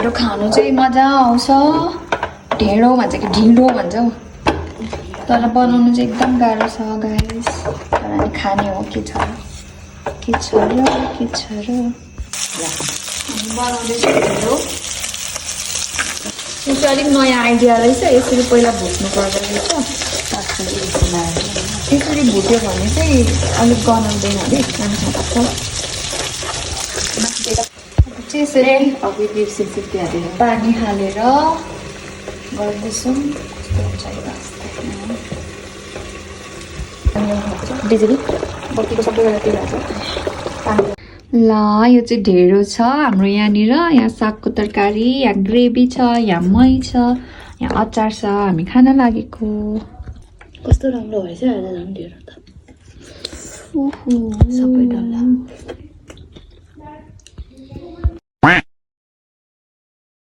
ढेँडो खानु चाहिँ मजा आउँछ ढेँडो भन्छ कि ढिँडो भन्छ हौ तर बनाउनु चाहिँ एकदम गाह्रो छ गाइस तर हामी खाने हो के छ र हामी बनाउँदैछौँ ढेँडो यो चाहिँ अलिक नयाँ आइडिया रहेछ यसरी पहिला भुट्नु पर्दो रहेछ यसरी भुट्यो भने चाहिँ अलिक गनाउँदैन अरे राम्रोसँग पाक्छ चाहिँ यसरी पानी हालेर गर्दैछौँ कस्तो हुन्छ बिजुली बत्तीको सबै गरेर त्यही हाल्छ ल यो चाहिँ ढेँडो छ हाम्रो यहाँनिर यहाँ सागको तरकारी यहाँ ग्रेभी छ यहाँ मही छ यहाँ अचार छ हामी खान लागेको कस्तो राम्रो भएछ आज झन् ढेँडो त ओहो सबै डल्ला